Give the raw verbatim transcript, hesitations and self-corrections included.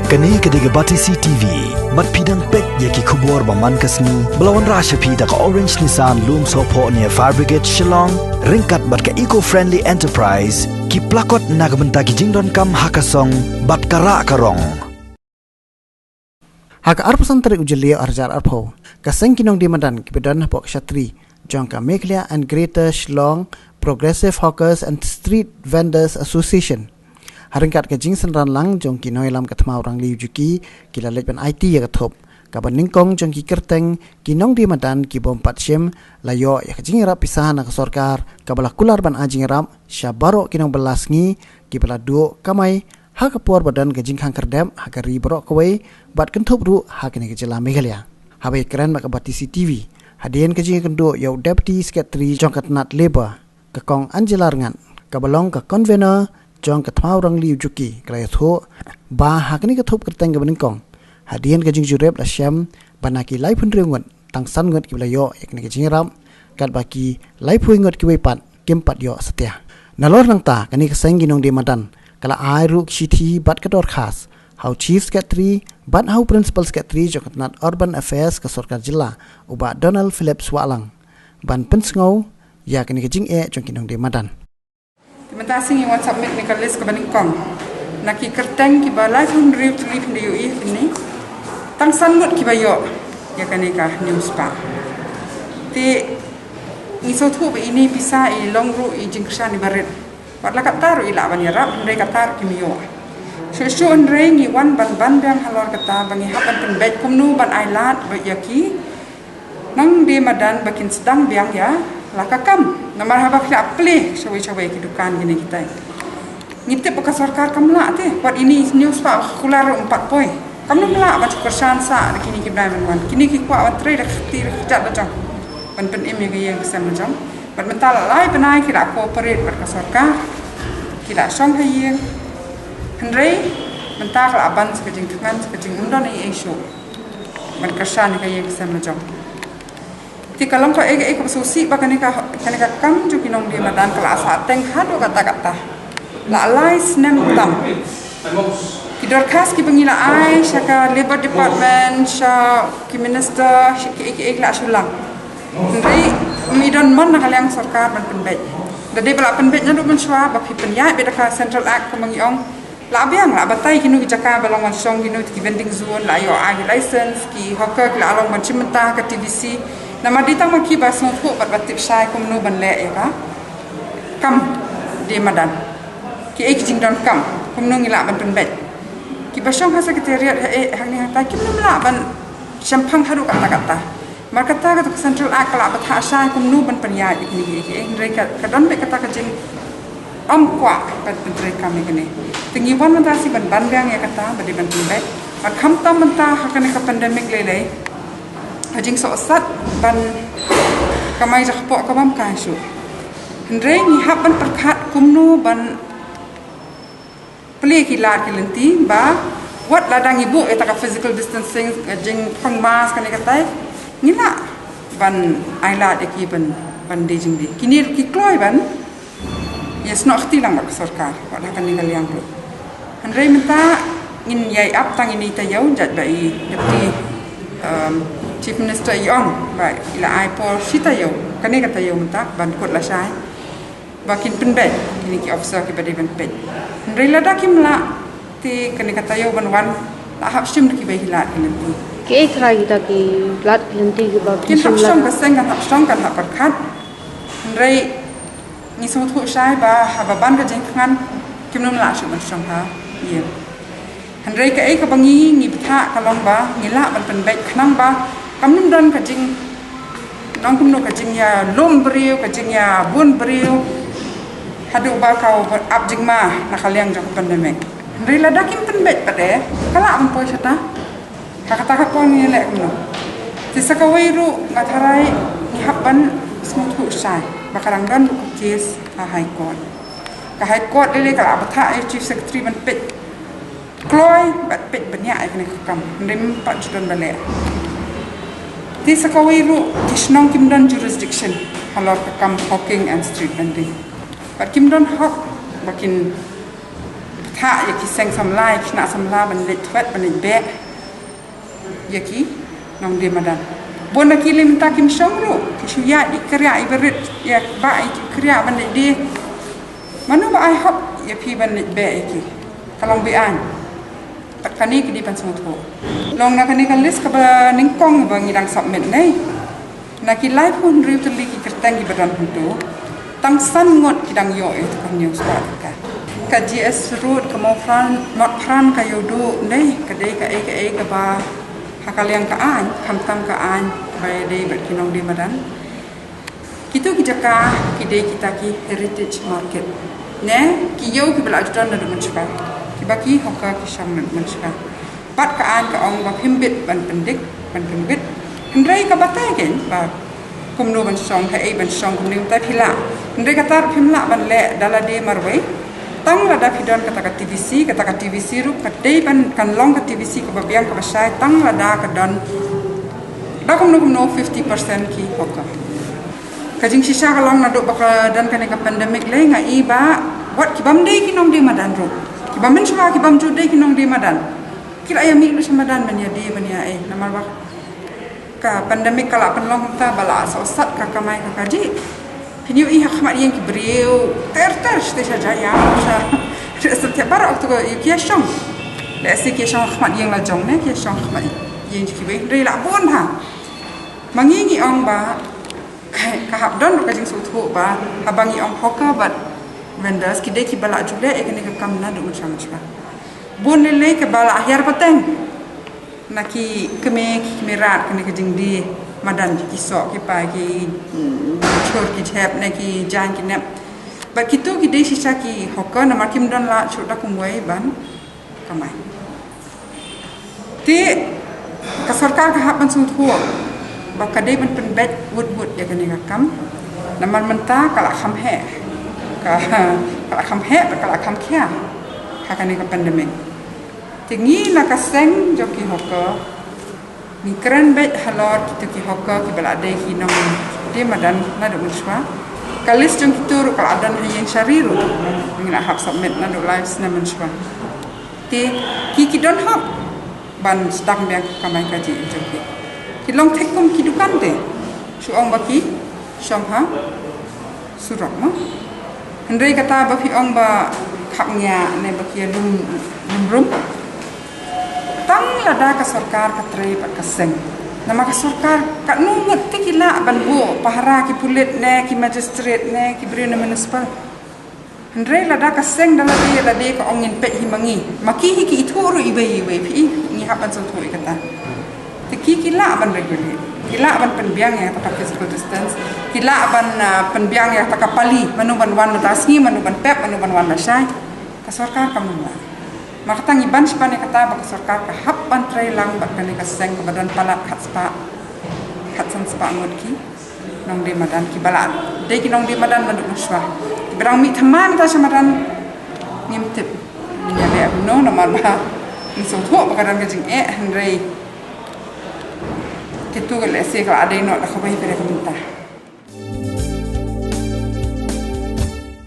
Kane ka dei ka Batesi T V. Bad phi dang peit ïa ki khubor ba man ka sngi ba la wanrah sha phi da ka Orange Nissan Lumsohphoh near Fire Brigade Shillong, ryngkat bad ka Eco Friendly Enterprise, ki plakot na ka bynta ki jingdonkam ha ka song bad ka rah ka rong. Ha ka arphew san tarik u Jylliew arhajar arphew, ka seng ki nongdie madan kiba don hapoh ka shatri jong ka Meghalaya and Greater Shillong Progressive Hawkers and Street Vendors Association, ha ryngkat ka jingsynran lang jong ki nongïalam ka thma u Rangli u Juki, ki la leit ban aiti ïa ka thup. Kaba nyngkong jong ki kyrteng ki nongdie madan ki bym pat shim la ïoh ïa ka jingïarap pisa na ka sorkar, kaba la kular ban ai jingïarap sha baroh ki nongbylla sngi kiba la duh kamai ha ka por ba don ka jingkhang khyrdep ha ka ri baroh kawei, bad kynthup ruh ha kane ka jylla Meghalaya. Haba ïakren bad ka Batesi T V hadien ka jingïakynduh ïa u Deputy Secretary jong ka tnat Labour, ka Kong Angela Rngat, kaba long ka convener jong ka thma u Rangli u Juki, ka la ïathuh ba ha kane ka thup kyrteng kaba nyngkong, hadien ka jingjurip la shem ba na ki laiphew hynriew ngut, tang san ngut kiba la ïoh ïa kane ka jingïarap, katba ki laiphew ngut kiwei pat kim pat ïoh satia. Nalor nangta, kane ka seng ki nongdie madan ka la ai ruh ki shithi bad ka dorkhas ha u Chief Secretary bad ha u Principal Secretary jong ka tnat Urban Affairs ka sorkar jylla, u Bah Donald Phillips Wahlang, ban pynsngew ïa kane ka jingeh jong ki nongdie madan. Te mynta sngi ngi wan submit ïa ka list kaba nyngkong na ki kyrteng kiba laiphew hynriew tylli phin da ïohi hangne. Tang san ngut kiba ïoh ïa kane ka hynñiew spah. Te ngi sngewthuh ba ine i pisa i long ruh i jingkyrshan iba rit. Wat la katta ruh i lah ban ïarap, hynrei katta ruh kim ïoh. Shuh shuh hynrei ngi wan ban ban biang halor kata ba ngi hap ban pynbeit kumno ban ai lad ba ïa ki nongdie madan ba kin sdang biang ïa la ka kam. Namar haba ki la plie shawei shawei ki dukan kine kitai, ngi tip ba ka sorkar kam lah te. Wat ine i hynñiew spah ba ka kular ruh ym pat poi. Kam lah ban shu kyrshan sah da kine ki bnai ban wan. Kine ki kwah ban trei da ka kti da ka kjat la jong ban pynim ïa ka ïing ka sem la jong. Bad mynta la lai bnai ki la cooperate bad ka sorkar, ki la shong ha ïing. Hynrei mynta ka la ban sa ka jingthngan, sa ka jingmyndon ei ei shuh ban kyrshan ïa ka ïing ka sem la jong. Te ka long kaei kaei kaba sngewsih ba kane ka, kane ka kam jong ki nongdie madan ka la sah teng haduh katta katta. La lai snem tam. Ki dorkhas kiba ngi la ai sha ka Labour Department, sha ki minister, sha kiei kiei ki la shu lang. Hynrei ym don mon na ka liang sorkar ban pynbeit. Da dei ba la pynbeit naduh mynshuwa ba phi pynïaid beit da ka Central Act kumba ngi ong. La biang, la batai kino ki jaka ba long ban shong kino ki vending zone, la ïoh ai ki license, ki hawker ki la long ban shim bynta ha ka T V C. Namar dei tang ma ki ba sngewthuh bad ba tip shai kumno ban leh ïa ka kam die madan. Kiei ki jingdonkam, kumno ngi lah ban pynbeit. Kiba shong ha secretariat ha, eh, hangne hangtai kim lah ban shemphang haduh katta katta. Mar kata ka Central Act ka la bthah shai kumno ban pynïaid ïa kine kiei kiei, hynrei ka, ka don beit kata ka jingong kwah ban pyntreikam ïa kane. Te ngi wan mynta shi ban ban biang ïa kata ba dei ban pynbeit. Bad khamtam mynta ha kane ka pandemic lei lei, ka jingsohsat ban kamai jakpoh ka bym kai shuh. Hynrei ngi hap ban pyrkhat kumno ban plie ki lad ki lynti ba wat lada ngi buh ïa kata ka physical distancing, eh, jingpang mask kane katai, ngi lah ban ai lad ïa ki ban, ban die jingdie. Kine ruh ki kloi ban ïasnoh kti lang bad ka sorkar, wat ha kane ka liang ruh. Hynrei mynta ngin ïai ap tang ine i taïew, jait ba i Deputy, um, Chief Minister i ong ba i la ai por shi taïew, kane ka taïew mynta ban kut lashai ba kin pynbeit kine ki officer kiba dei ban peit. Hynrei lada kim lah, te kane ka taïew ban wan la hap shim da kiba ïa ki lad ki lynti. Kiei trai kita ki lad ki lynti kiba kin hap shim shong, ka seng kan hap shong, kan hap pyrkhat. Hynrei ngi sngewthuh shai ba haba ban ka jingthngan kim nym lah shuh ban shong ha ïing. Hynrei kaei kaba ngi, ngi bthah ka long ba ngi lah ban pynbeit khnang ba kam nym don ka jing, nang kumno ka jingïalum briew, ka jingïabun briew haduh ba ka ap jingma na ka liang jong ka pandemic. Hynrei lada kim pynbeit pat de, ka lah ban poi shata. Ha kata ka por ngi leh kumno? Te sa kawei ruh nga tharai ngi hap ban sngewthuh shai ba ka dang don ruh ka case ha High Court. Ka High Court lei lei ka la bthah ïa u Chief Secretary ban peit kloi bad peit bniah ïa kane ka kam, hynrei ym pat ju don ba leh. Te sa kawei ruh ki shnong kim don jurisdiction halor ka kam hawking and street vending. Bad kim don hok ba kin Ha ïa ki seng samla, ïa ki khynnah samla ban leit thwet, ban leit beh ïa ki nongdie madan. Bun na ki lei mynta kim shong ruh, ki shu ïaid ïa ki kriah ïa barit, ïa ba ïa ki kriah ban leit die. Mano ba ai hok ïa phi ban leit beh ïa ki? Ka long be-aiñ. Te kane ki dei ban sngewthuh. Long na kane ka list kaba nyngkong ba ngi dang submit ne. Na ki laiphew hynriew tylli ki kyrteng kiba don hangto, tang san ngut ki dang ïoh ïa ka hynñiew spah tyngka. Ka G S Road, ka Mawphran, Mawphran, ka Ïewduh, ne ka dei kaei kaei kaba ha ka liang ka aiñ, khamtam ka aiñ ba ïadei bad ki nongdie madan. Kito ki jaka ki dei kita ki heritage market, ne ki ïew kiba la ju don naduh mynshwa, kiba ki hawker ki shong naduh mynshwa. Bad ka aiñ ka ong ba phim bit ban pyndik, ban pynwit. Hynrei ka batai kein ba kumno ban shong, haei ban shong, kumne kumtai phi lah. Hynrei kata ruh phim lah ban leh da lade marwei. Tang lada phi don kata ka T V C, kata ka T V C ruh ka dei ban, kan long ka T V C kaba biang kaba shai tang lada ka don da kumno kumno fifty percent ki hawker. Ka jingshisha ka long naduh ba ka don kane ka pandemic lei, nga i ba wat ki bym dei ki nongdie madan ruh, ki bym mynshwa, ki bym ju dei ki nongdie madan, ki la ïa mih lut sha madan ban ïa die ban ïa ei, namar ba ka pandemic ka la pynlong kumta ba la sawsat ka kamai ka kajih. Phin ïohi ha khmat ïing ki briew ter ter sha Jaiñtia, sha Syiemlieh, baroh to ki ïa shong. Lehse ki ïa shong ha khmat ïing la jong ne, ki ïa shong ha khmat ïing jong kiwei, hynrei la bun ha. Ma ngi ngi ong ba ka, ka hap don ruh ka jingsngewthuh ba haba ngi ong hawker bad vendors, ki dei kiba la ju leh ïa kane ka kam naduh mynshwa mynshwa. Bun lei lei kiba la hiar pateng na ki kmie, ki kmie rat, kane ka jingdie madan, ki soh ki pai, ki, mm, chur ki jhep ne ki jaiñ ki nep. Bad kito ki dei shisha ki hawker namar kim don lad shuh da kumwei ban kamai. Te ka sorkar ka hap ban sngewthuh ba ka dei ban pynbeit wut wut ïa kane ka kam. Namar mynta ka la kham heh, ka, ka la kham heh bad ka la kham khia ha kane ka pandemic. Te ngi na ka seng jong ki hawker ngi kren beit halor kito ki hawker kiba la dei ki nongdie madan naduh mynshwa. Ka list jong kito ruh ka la don ha ïing sha ri ruh, ngi la hap submit naduh lai snem mynshwa. Te ki, ki don hok ban sdang biang ka kamai kajih jong ki. Ki long thik kum ki dukan te, shu ong ba ki shong ha surok mo. Hynrei kata ba phi ong ba khap ngiah ne ba ki lum, lum rum, tang lada ka sorkar ka trei bad ka seng. Namar ka sorkar katno ngut te ki lah ban buh pahara, ki pulit ne ki magistrate ne ki briew na municipal. Hynrei lada ka seng da lade lade ka ong ngin peit hi ma ngi, ma ki hi ki ithuh ruh iwei iwei, phi i, ngi hap ban sngewthuh ïa kata. Te ki, ki lah ban regulate, ki lah ban pynbiang ïa kata ka physical distance, ki lah ban, ah, pynbiang ïa kata ka pali, mano ban wan mynta sngi, mano ban pep, mano ban wan lashai. Ka sorkar kam lah. Namar kata ngi ban shu ban ïa kata ba ka sorkar ka hap ban trei lang bad kane ka seng kaba don palat khatspah, khatsan spah ngut ki nongdie madan kiba la dei ki nongdie madan naduh mynshwa. Kiba dang mih thymmai mynta sha madan ngim tip. Ngin ïa leh kumno namar ba ngi sngewthuh ba ka don ka jingeh, hynrei kito ka lehse ka la dei noh da kawei ka dei ka mynta.